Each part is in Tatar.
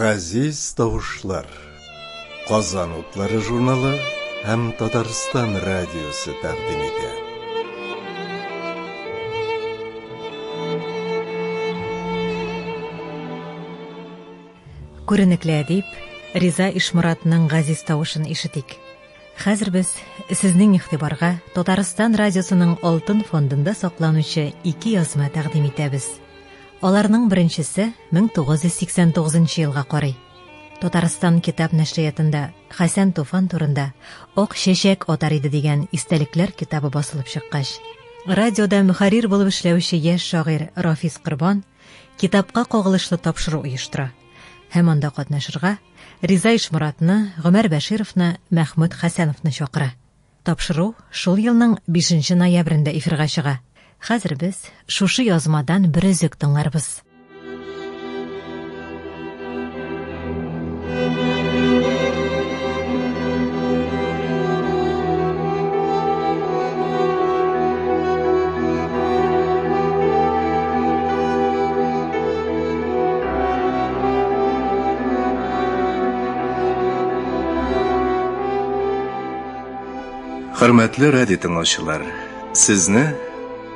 Газиз тавышлар. Казан утлары журналы һәм Татарстан радиосы тәкъдим итә. Күренекле әдип Риза Ишморатның газиз тавышын ишетик. Хәзер без сезнең игътибарга Татарстан радиосының Алтын фондында сакланучы ике язма тәкъдим итәбез. Аларның беренчесе 1989 елга карый. Татарстан китап нәшриятында Хәсән Туфан турында Ак чәчәк атар иде дигән истәлекләр китабы басылып чыккач, радиода мөхәррир булып эшләүче яшь шагыйрь Рафис Корбан китапка кагылышлы тапшыру оештыра һәм анда катнашырга Риза Ишморатны, Гомәр Бәшировны, Мәхмүт Хәсәновны чакыра. Тапшыру шул елның 5 ноябрендә эфирга чыга. Хәзер без шушы язмадан бер өзек тыңларбыз. Хөрмәтле радио тыңлаучылар, сезне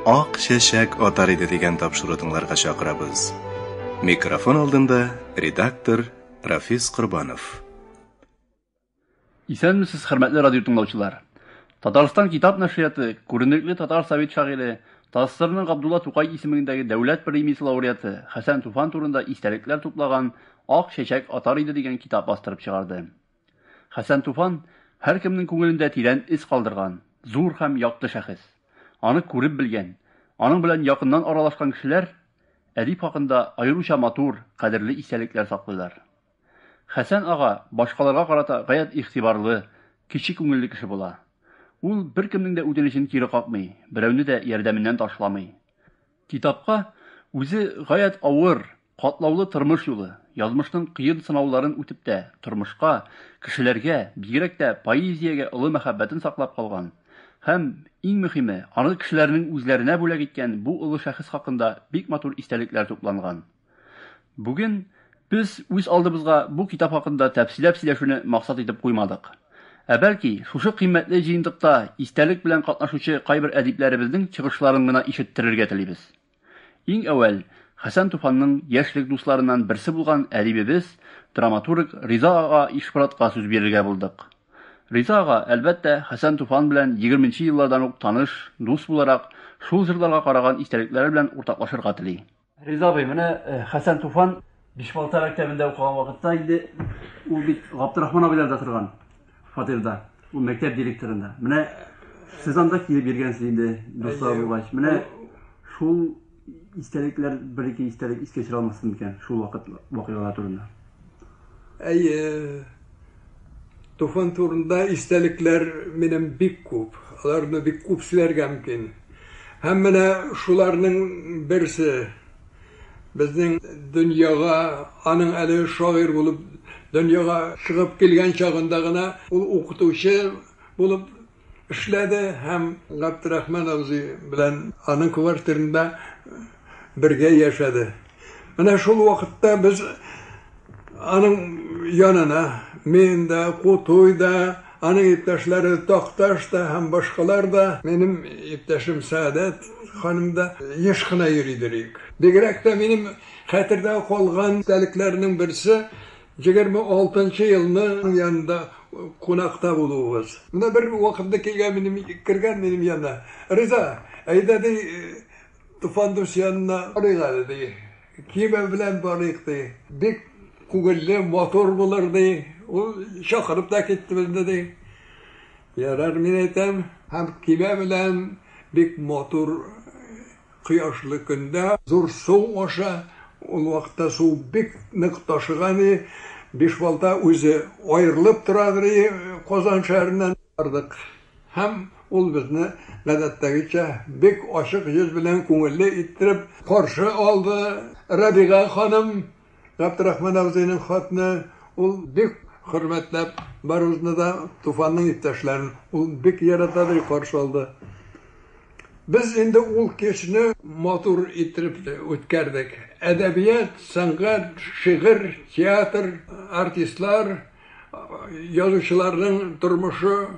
Ак чәчәк атар иде дигән тапшыру тыңларга чакырабыз. Микрофон алдында редактор Рафис Корбанов. Исәнмесез, хөрмәтле радио тыңлаучылар. Татарстан китап нәшрияты күренекле татар совет шагыйре, ТАССРның Габдулла Тукай исемендәге дәүләт премиясе лауреаты Хәсән Туфан турында истәлекләр туплаган Ак чәчәк атар иде дигән китап бастырып чыгарды. Хәсән Туфан һәркемнең күңелендә тирән эз калдырган, зур һәм якты шәхес. Аны күреп белгән, аның белән якыннан аралашкан кешеләр әдип хакында аеруча матур, кадерле истәлекләр саклыйлар. Хәсән ага башкаларга карата гаять игътибарлы, кече күңелле кеше була. Ул беркемнең дә үтенечен кире какмый, берәүне дә ярдәменнән ташламый. Китапка үзе гаять авыр, катлаулы тормыш юлы, язмышның кыен сынауларын үтеп тә, тормышка, кешеләргә, бигрәк тә поэзиягә олы мәхәббәтен саклап калган һәм, иң мөһиме, аны кешеләрнең үзләренә бүләк иткән бу олы шәхес хакында бик матур истәлекләр тупланган. Бүген без үз алдыбызга бу китап хакында тәфсилләп сөйләшүне максат итеп куймадык. Ә бәлки, шушы кыйммәтле җыентыкта истәлек белән катнашучы кайбер әдипләребезнең чыгышларын гына ишеттерергә телибез. Иң әүвәл Хәсән Туфанның яшьлек дусларыннан берсе булган әдибебез, драматург Риза ага Ишморатка сүз бирергә булдык. Риза ага, әлбәттә, Хәсән Туфан белән егерменче еллардан ук таныш, дус буларак, шул җырларга караган истәлекләре белән уртаклашырга тели. Риза абый, менә Хәсән Туфан Бишбалта мәктәбендә укыган вакытта инде ул бит Габдрахман абыйларда торган фатирда, ул мәктәп директорында. Менә сез анда килеп йөргәнсез инде, дуслар булгач. Менә шул истәлекләр, бер-ике истәлек искә төшерә алмассыз микән, шул вакыт вакыйгалар турында? Әйе, Туфан турында истәлекләр минем бик күп. Аларны бик күп сөйләргә мөмкин. Һәм менә шуларның берсе безнең дөньяга, аның әле шагыйрь булып дөньяга чыгып килгән чагында гына ул укытучы булып эшләде һәм Габдрахман абзый белән аның квартирында бергә яшәде. Менә шул вакытта без аның янына мин дә, Кутуй да, аның иптәшләре Такташ та һәм башкалар да, минем иптәшем Сәгадәт ханым да еш кына йөри идек. Бигрәк тә минем хәтердә калган истәлекләрнең берсе 26 елны янында кунакта булуыбыз. Менә бер вакытны килгән минем, кергән минем янына. Риза, әйдә ди, Туфан дус янына барыйк әле, ди. Киме белән барыйк, ди. Бик күңелле, матур булыр, ди. Ул чакырып та китте безне, ди. Ярар, мин әйтәм. Һәм киме белән бик матур кояшлы көндә зур су аша, ул вакытта су бик нык ташыган и, Бишбалта үзе аерылып торадыр и Казан шәһәреннән бардык. Һәм ул безне, гадәттәгечә, бик ачык йөз белән күңелле иттереп каршы алды. Рәбига ханым, Габдрахман абзыйның хатыны, ул бик хөрмәтләп барыбызны да, Туфанның иптәшләрен ул бик яратадыр, каршы алды. Без инде ул кичне матур иттереп үткәрдек. Әдәбият, сәнгать, шигырь, театр, артистлар, язучыларның тормышы,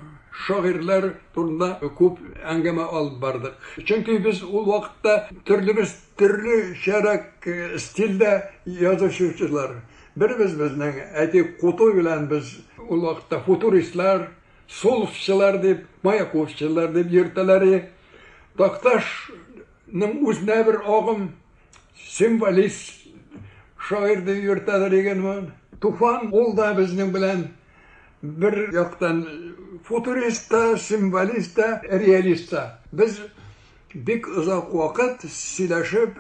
шагыйрьләр турында күп әңгәмә алып бардык. Чөнки без ул вакытта төрлебез төрлечәрәк стильдә язучылар. Беребез безнең, әйтик, Кутуй белән без ул вакытта футуристлар, Соловчылар дип, Маяковчылар дип йөртәләр иде. Такташның үзенә бер агым, символист шагыйрь дип йөртәләр иген моны. Туфан ул да безнең белән бер яктан футурист та, символист та, реалист та. Без бик озак вакыт сөйләшеп,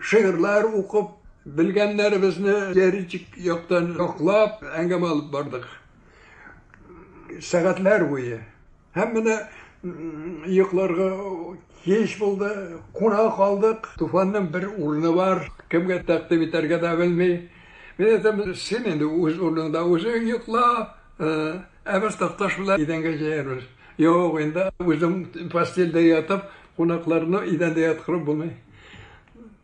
шигырьләр укып, белгәннәребезне теоретик яктан яклап, әңгәмә алып бардык. Сәгатьләр буе. Һәм менә йокларга кич булды, куна калдык. Туфанның бер урыны бар, кемгә тәкъдим итәргә дә белми. Мин әйтәм, син инде үз урыныңда үзең йокла, ә без Такташ белән идәнгә җәярбез. Юк, инде үзем постельдә ятып, кунакларны идәндә яткырып булмый.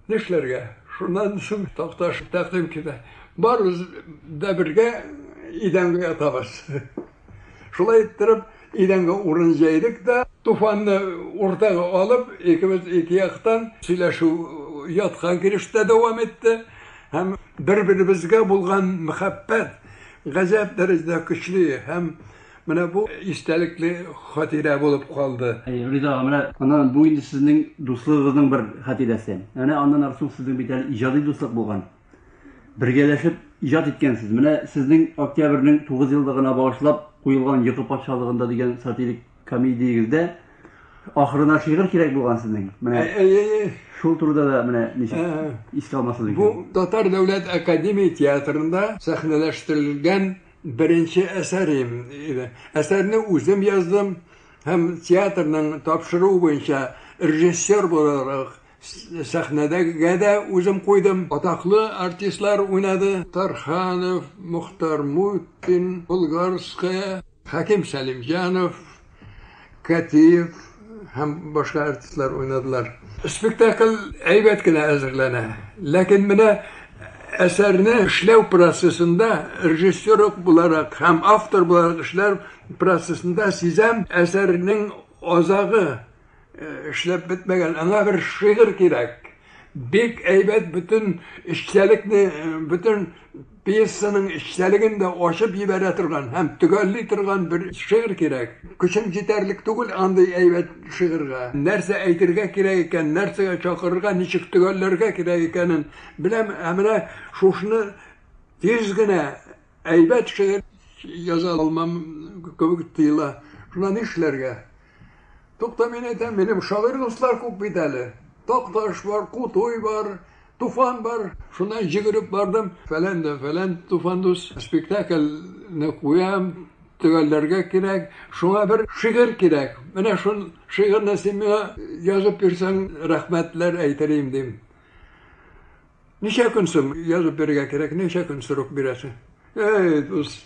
Нишләргә? Шуннан соң Такташ тәкъдим китә. Барыбыз да бергә идәнгә ятабыз. Шулай иттереп, идәнгә урын җәйдек тә, Туфанны уртага алып, икебез ике яктан сөйләшү яткан килеш тә дәвам итте. Һәм бер-беребезгә булган мәхәббәт гаҗәп дәрәҗәдә көчле һәм менә бу истәлекле хатирә булып калды. Әйе, Риза ага, менә аннан бу инде сезнең дуслыгыгызның бер хатирәсе. Әнә аннан ары соң сезнең бит әле иҗади дуслык булган. Бергәләшеп иҗат иткәнсез. Менә сезнең октябрьнең 9 еллыгына багышлап куелган Йокы патшалыгында дигән сатирик комедиягездә ахырына шигырь кирәк булган сезнең. Менә Әй-әй-әй. шул турыда да менә ничек искә алмасыз икән. Бу Татар дәүләт академия театрында сәхнәләштерелгән беренче әсәрем иде. Әсәрне үзем яздым һәм театрның тапшыруы буенча режиссер буларак сәхнәдәгә дә үзем куйдым. Атаклы артистлар уйнады. Тарханов, Мохтар Мутин, Булгарская, Хәким Сәлимҗанов, Кәтиев һәм башка артистлар уйнадылар. Спектакль әйбәт кенә әзерләнә. Ләкин менә әсәрне эшләү процессында режиссер буларак һәм автор буларак эшләр процессында сизәм, әсәрнең азагы эшләп бетмәгән, аңа бер шигырь кирәк. Бик әйбәт бөтен эчтәлекне, бөтен пьесаның эчтәлеген дә ачып җибәрә торган һәм төгәлли торган бер шигырь кирәк. Көчем җитәрлек түгел андый әйбәт шигырьгә. Нәрсә әйтергә кирәк икән, нәрсәгә чакырырга, ничек төгәлләргә кирәк икәнен беләм. Ә менә шушыны тиз генә әйбәт шигырь яза алмам кебек тоела. Шунда нишләргә? Тукта, мин әйтәм, минем шагыйрь дуслар күп бит әле. Такташ бар, Кутуй бар, Туфан бар. Шуннан йөгереп бардым. Фәлән дә фәлән, Туфан дус, спектакльне куям, төгәлләргә кирәк. Шуңа бер шигырь кирәк. Менә шул шигырьне син миңа язып бирсәң, рәхмәтләр әйтер идем, дим. Ничә көн соң язып бирергә кирәк, ничә көн срок бирәсең? Эй, дус,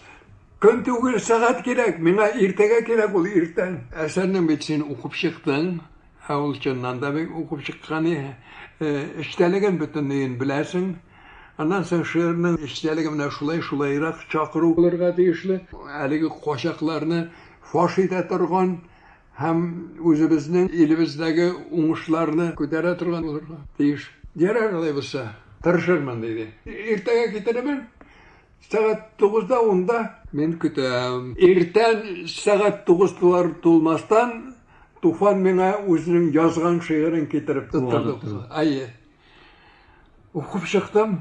көн түгел, сәгать кирәк, миңа иртәгә кирәк ул, иртән. Әсәрнең бит син укып чыктың, ә ул чыннан да бик укып чыккан, эчтәлеген бөтенләен беләсең. Аннан соң шигырьнең эчтәлеге менә шулай шулайрак чакыру булырга тиешле. Әлеге качакларны фаш итә торган Һәм үзебезнең илебездәге уңышларны күтәрә торган булырга тиеш. Ярар алай булса, тырышырмын, диде. Иртәгә китерермен. Сәгать тугызда, унда мин көтәм. Иртән сәгать тугыз тулар тулмастан Туфан миңа үзенең язган шигырен китереп тоттырды. Әйе. Укып чыктым.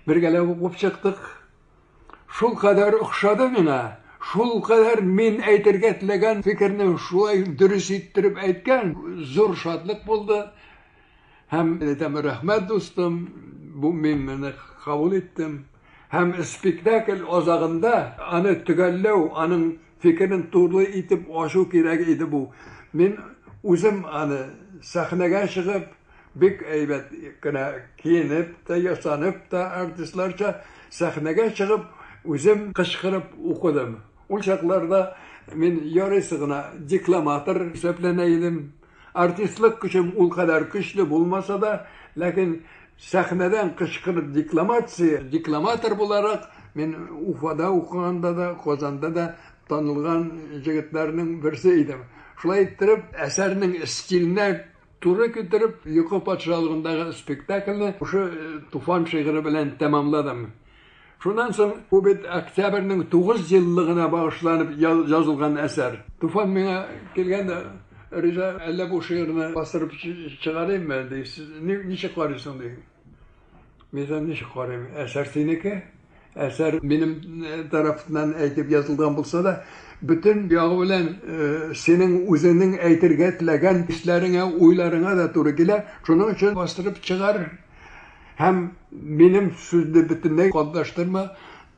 Бергәләп укып чыктык. Шул кадәр охшады миңа, шул кадәр мин әйтергә теләгән фикерне шулай дөрес иттереп әйткән, зур шатлык булды. Һәм әйтәм, рәхмәт, дустым, бу мин моны кабул иттем. Һәм спектакль азагында аны төгәлләү, аның фикерен туры итеп ачу кирәк иде бу. Мин үзем аны сәхнәгә чыгып, Бик әйбәт кенә киенеп тә, ясанып та артистларча сәхнәгә чыгып, үзем кычкырып укыдым. Ул чакларда мин ярыйсы гына декламатор исәпләнә идем. Артистлык көчем ул кадәр көчле булмаса да, ләкин сәхнәдән кычкырып декламация, декламатор буларак мин Уфада укыганда да, Казанда да танылган җегетләрнең берсе идем. Шулай иттереп, әсәрнең стиленә туры китереп, Йокы патшалыгындагы спектакльне шушы Туфан шигыре белән тәмамладым. Шуннан соң бу бит Октябрьнең 9 еллыгына багышланып язылган әсәр. Туфан миңа килгән дә, Риза, әллә бу шигырьне бастырып чыгарыйммы, ди, ничек карыйсың, ди. Мин әйтәм, ничек карыйм, әсәр синеке, әсәр минем тарафыннан әйтеп язылган булса да, бөтен ягы белән синең үзеңнең әйтергә теләгән хисләреңә, уйларыңа да туры килә, шуның өчен бастырып чыгар. Һәм минем сүзне бөтенләй катнаштырма,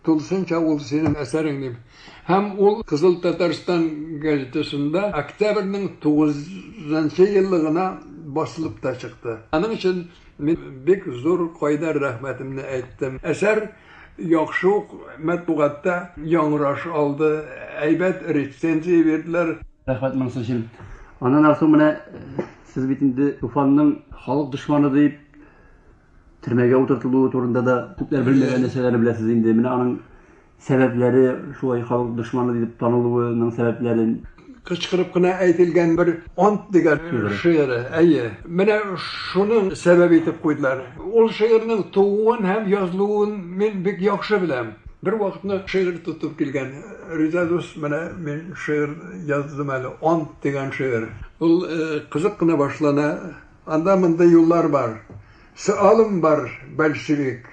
тулысынча ул синең әсәрең дип. Һәм ул Кызыл Татарстан газетасында октябрьнең 9 еллыгына басылып та чыкты. Аның өчен мин бик зур кайнар рәхмәтемне әйттем. Әсәр яхшы ук матбугатта яңгыраш алды, әйбәт рецензия бирделәр. Рәхмәт монысы өчен. Аннан соң менә сез бит инде Туфанның халык дошманы дип төрмәгә утыртылуы турында да күпләр белмәгән нәрсәләрне беләсез инде. Менә аның сәбәпләре, шулай халык дошманы дип танылуының сәбәпләрен. Кычкырып кына әйтелгән бер ант дигән шигыре. Әйе. Менә шуның сәбәп итеп куйдылар. Ул шигырьнең тууын һәм язылуын мин бик яхшы беләм. Бер вакытны шигырь тотып килгән. Риза дус, менә мин шигырь яздым әле, ант дигән шигырь. Ул кызык кына башлана. Анда мондый юллар бар. Сөалым бар, большевик,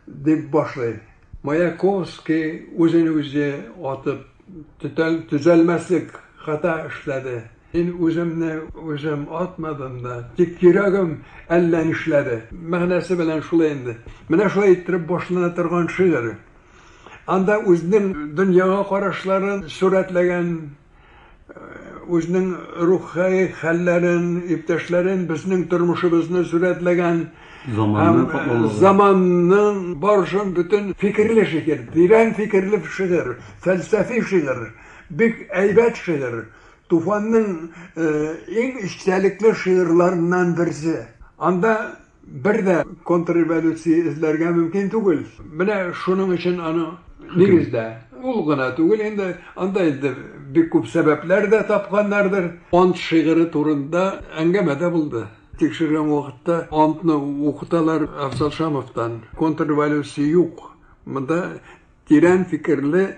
дип башлый. Маяковский үзен үзе атып, төзәлмәслек хата эшләде. Мин үземне үзем атмадым да, тик йөрәгем әллә нишләде. Мәгънәсе белән шулай инде. Менә шулай иттереп башлана торган шигырь. Анда үзенең дөньяга карашларын сурәтләгән, үзенең рухи хәлләрен, иптәшләрен, безнең тормышыбызны сурәтләгән һәм заманның барышын бөтен фикерле шигырь, тирән фикерле шигырь, фәлсәфи шигырь, бик әйбәт шигырь. Туфанның иң эчтәлекле шигырьләреннән берсе. Анда Бер дә контрреволюция эзләргә мөмкин түгел. Менә шуның өчен аны нигездә. Ул гына түгел инде, анда инде бик күп сәбәпләр дә тапканнардыр. Ант шигыре турында әңгәмә дә булды. Тикшергән вакытта антны укыталар Афзал Шамовтан. Контрреволюция юк. Монда тирән фикерле,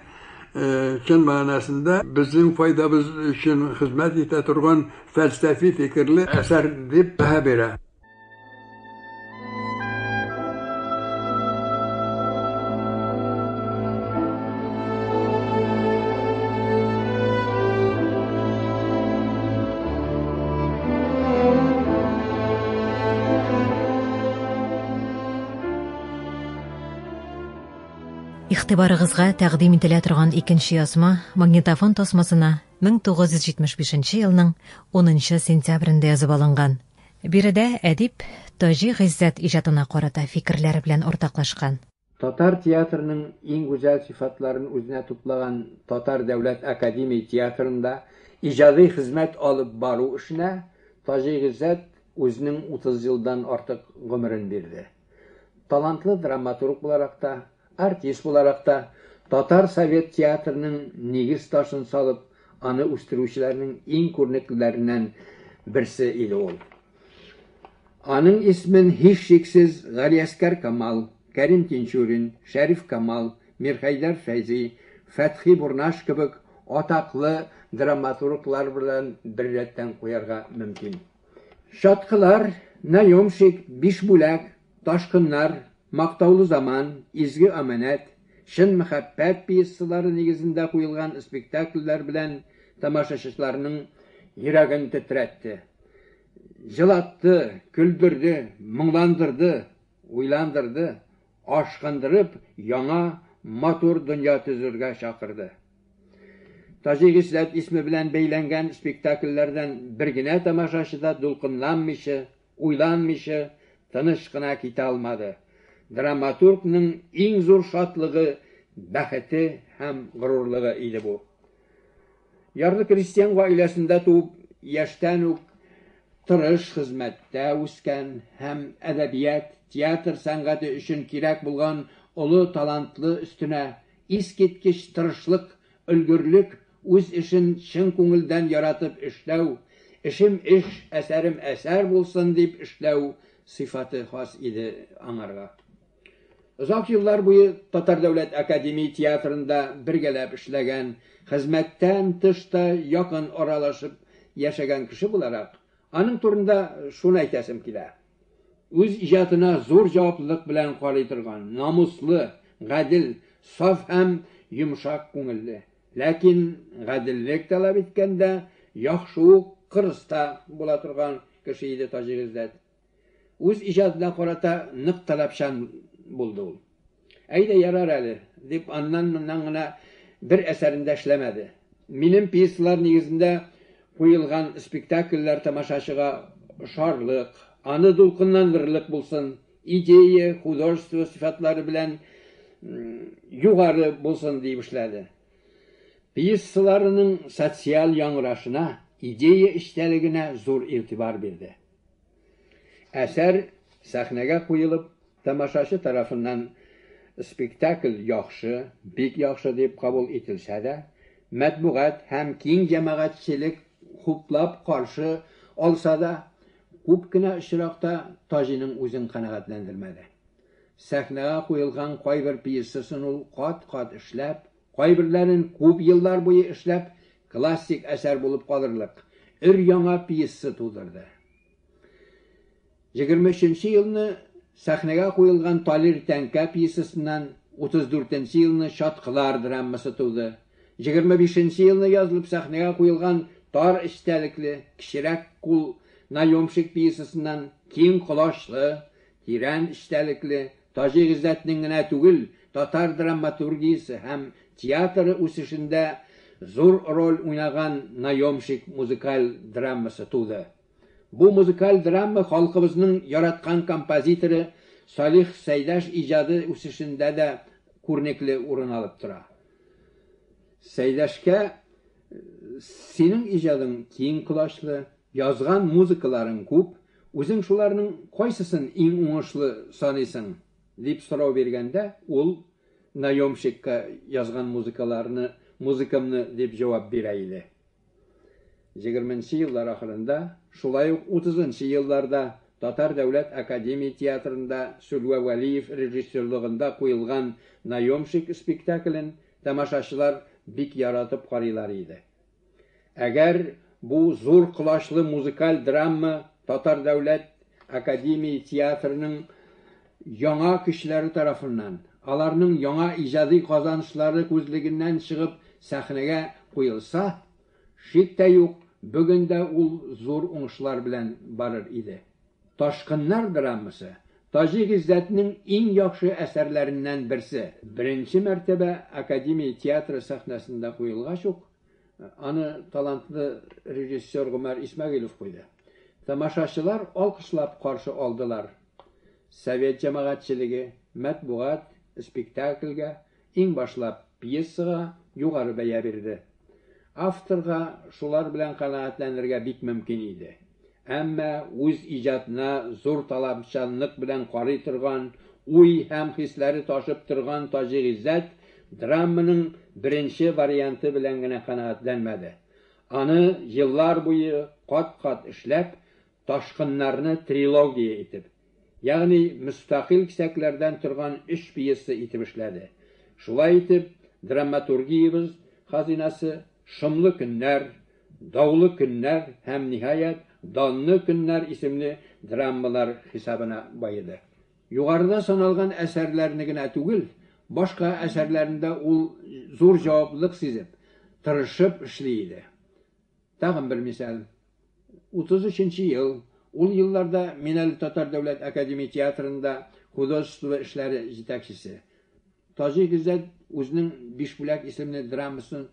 чын мәгънәсендә безнең файдабыз өчен хезмәт итә торган фәлсәфи фикерле әсәр дип бәһа бирә. Игътибарыгызга тәкъдим ителә торган икенче язма магнитофон тасмасына 1975 елның 10 сентябрендә язып алынган. Биредә әдип Таҗи Гыйззәт иҗатына карата фикерләре белән уртаклашкан. Татар театрының иң гүзәл сыйфатларын үзенә туплаган Татар дәүләт академия театрында иҗади хезмәт алып бару эшенә Таҗи Гыйззәт үзенең 30 елдан артык гомерен бирде. Талантлы драматург буларак та, артист буларак та, татар совет театрының нигез ташын салып, аны үстерүчеләрнең иң күренеклеләреннән берсе иде ул. Аның исемен һичшиксез Галиәскәр Камал, Кәрим Тинчурин, Шәриф Камал, Мирхәйдәр Фәйзи, Фәтхи Бурнаш кебек атаклы драматурглар белән беррәттән куярга мөмкин. Чаткылар, Наемщик, Бишбүләк, Ташкыннар, Мактаулы заман, Изге амәнәт, Чын мәхәббәт пьесалары нигезендә куелган спектакльләр белән тамашачыларның йөрәген тетрәтте. Җылатты, көлдерде, моңландырды, уйландырды, ашкындырып, яңа матур дөнья төзергә чакырды. Таҗи Гыйззәт исеме белән бәйләнгән спектакльләрдән бер генә тамашачы да дулкынланмыйча, уйланмыйча, тыныч кына китә алмады. Драматургның иң зур шатлыгы, бәхете һәм горурлыгы иде бу. Ярлы крестьян гаиләсендә туып, яшьтән үк тырыш хезмәттә үскән һәм әдәбият, театр сәнгате өчен кирәк булган олы талантлы өстенә искиткеч тырышлык, өлгерлек, үз эшен чын күңелдән яратып эшләү, эшем эш, әсәрем әсәр булсын дип эшләү сыйфаты хас иде аңарга. Озак еллар буе Татар дәүләт академия театрында бергәләп эшләгән, хезмәттән тыш та якын аралашып яшәгән кеше буларак, аның турында шуны әйтәсем килә. Үз иҗатына зур җаваплылык белән карый торган, намуслы, гадел, саф һәм йомшак күңелле, ләкин гаделлек таләп иткәндә яхшы ук кырыс та була торган кеше иде Таҗи Гыйззәт. Үз иҗатына карата нык таләпчән булды ул. Әйдә, ярар әле, дип аннан-моннан гына бер әсәрен дә эшләмәде. Минем пьесалар нигезендә куелган спектакльләр тамашачыга ошарлык, аны дулкынландырырлык булсын, идея, художество сыйфатлары белән югары булсын дип эшләде. Пьесаларының социаль яңгырашына, идея эчтәлегенә зур игътибар бирде. Әсәр сәхнәгә куелып, тамашачы тарафыннан спектакль яхшы, бик яхшы дип кабул ителсә дә, матбугат һәм киң җәмәгатьчелек хуплап каршы алса да, күп кенә очракта Таҗиның үзен канәгатьләндермәде. Сәхнәгә куелган кайбер пьесасын ул кат-кат эшләп, кайберләрен күп еллар буе эшләп, классик әсәр булып калырлык өр-яңа пьеса тудырды. 23 елны сәхнәгә куелган Талир Тәңкә пьесасыннан 34 елны Чаткылар драмасы туды. 25 елны язылып сәхнәгә куелган тар эчтәлекле Кечерәк кул наемщик пьесасыннан киң колачлы, тирән эчтәлекле Таҗи Гыйззәтнең генә түгел, татар драматургиясе һәм театры үсешендә зур роль уйнаган Наемщик музыкаль драмасы туды. Бу музыкаль драма халкыбызның яраткан композиторы Салих Сәйдәш иҗады үсешендә дә күренекле урын алып тора. Сәйдәшкә синең иҗадың киң колачлы, язган музыкаларың күп, үзең шуларның кайсысын иң уңышлы саныйсың, дип сорау биргәндә, ул наемщикка язган музыкаларны, музыкамны дип җавап бирә иде. 20 еллар ахырында, шулай ук 30 елларда Татар дәүләт академия театрында Сүлвә Вәлиев режиссерлыгында куелган Наемщик спектаклен тамашачылар бик яратып карыйлар иде. Әгәр бу зур колачлы музыкаль драма Татар дәүләт академия театрының яңа көчләре тарафыннан, аларның яңа иҗади казанышлары күзлегеннән чыгып сәхнәгә куелса, шик тә юк, бүген дә ул зур уңышлар белән барыр иде. Ташкыннар драмасы Таҗи Гыйззәтнең иң яхшы әсәрләреннән берсе. Беренче мәртәбә Академия театры сәхнәсендә куелгач ук, аны талантлы режиссер Гомәр Исмәгыйлев куйды. Тамашачылар алкышлап каршы алдылар. Совет җәмәгатьчелеге, матбугат спектакльгә, иң башлап пьесага югары бәя бирде. Авторга шулар белән канәгатьләнергә бик мөмкин иде. Әмма үз иҗатына зур таләпчәнлек белән карый торган, уй һәм хисләре ташып торган Таҗи Гыйззәт драманың беренче варианты белән генә канәгатьләнмәде. Аны еллар буе кат-кат эшләп, Ташкыннарны трилогия итеп, ягъни мөстәкыйль кисәкләрдән торган өч пьеса итеп эшләде. Шулай итеп, драматургиябез хазинасы Шомлы көннәр, Даулы көннәр һәм, ниһаять, Данлы көннәр исемле драмалар хисабына баеды. Югарыда саналган әсәрләрне генә түгел, башка әсәрләрендә ул зур җаваплылык сизеп, тырышып эшли иде. Тагын бер мисал. 33 ел. Ул елларда мин әле Татар дәүләт академия театрында художество эшләре җитәкчесе. Таҗи Гыйззәт үзенең Бишбүләк исемле драмасын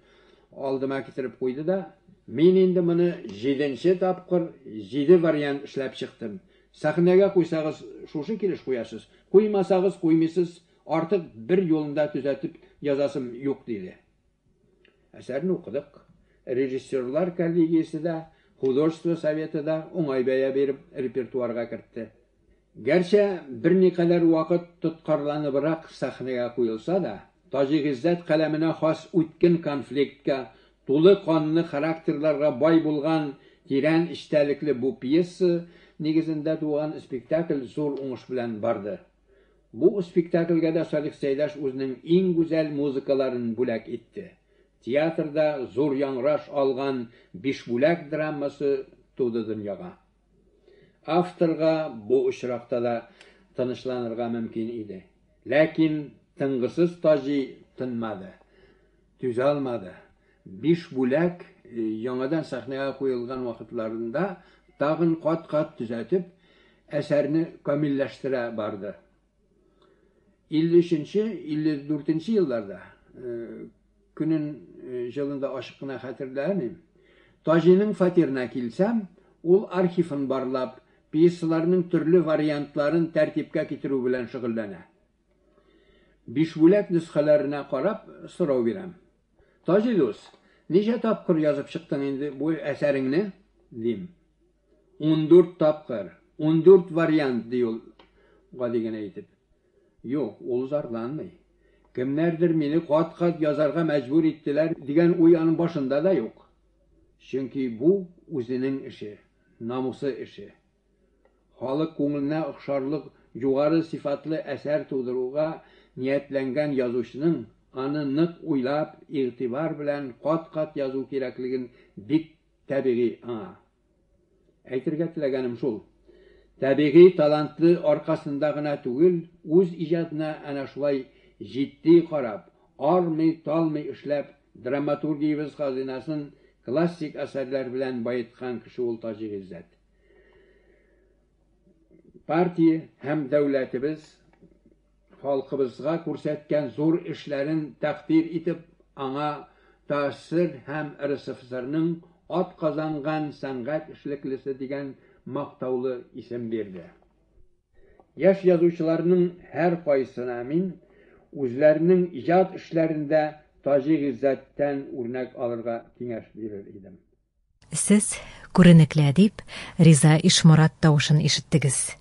алдыма китереп куйды да, мин инде моны җиденче тапкыр җиде вариант эшләп чыктым. Сәхнәгә куйсагыз, шушы килеш куясыз, куймасагыз, куймыйсыз, артык бер юлында төзәтеп язасым юк, диде. Әсәрне укыдык. Режиссерлар коллегиясе дә, Художество советы да уңай бәя биреп репертуарга кертте. Гәрчә берникадәр вакыт тоткарланыбрак сәхнәгә куелса да, Таҗи Гыйззәт каләменә хас үткен конфликтка, тулы канлы характерларга бай булган тирән эчтәлекле бу пьеса нигезендә туган спектакль зур уңыш белән барды. Бу спектакльгә дә Салих Сәйдәш үзенең иң гүзәл музыкаларын бүләк итте. Театрда зур яңгыраш алган Бишбүләк драмасы туды дөньяга. Авторга бу очракта да тынычланырга мөмкин иде. Ләкин тынгысыз Таҗи тынмады. Түзә алмады. Бишбүләк яңадан сәхнәгә куелган вакытларында тагын кат-кат төзәтеп, әсәрне камилләштерә барды. 53 нче, 54 нче елларда, көнен, җылын да ачык кына хәтерләмим, Таҗиның фатирына килсәм, ул архивын барлап, пьесаларның төрле вариантларын тәртипкә китерү белән шөгыльләнә. Бишбүләк нөсхәләренә карап, сорау бирәм. Таҗи дус, ничә тапкыр язып чыктың инде бу әсәреңне? дим. 14 тапкыр, 14 вариант, ди ул гади генә итеп. Юк, ул зарланмый. Кемнәрдер мине кат-кат язарга мәҗбүр иттеләр дигән уй аның башында да юк. Чөнки бу үзенең эше, намусы эше. Халык күңеленә охшарлык югары сыйфатлы әсәр тудыруга ниятләнгән язучының аны нык уйлап, игътибар белән кат-кат язу кирәклеген бик табигый аңа. Әйтергә теләгәнем шул, табигый таланты аркасында гына түгел, үз иҗатына әнә шулай җитди карап, армый-талмый эшләп, драматургиябез хазинасын классик әсәрләр белән баеткан кеше ул Таҗи Гыйззәт. Партия һәм дәүләтебез халкыбызга күрсәткән зур эшләрен тәкъдир итеп, аңа ТАССР һәм РСФСРның атказанган сәнгать эшлеклесе дигән мактаулы исем бирде. Яшь язучыларның һәркайсына мин үзләренең иҗат эшләрендә Таҗи Гыйззәттән үрнәк алырга киңәш бирер идем. Сез күренекле әдип Риза Ишморат тавышын ишеттегез.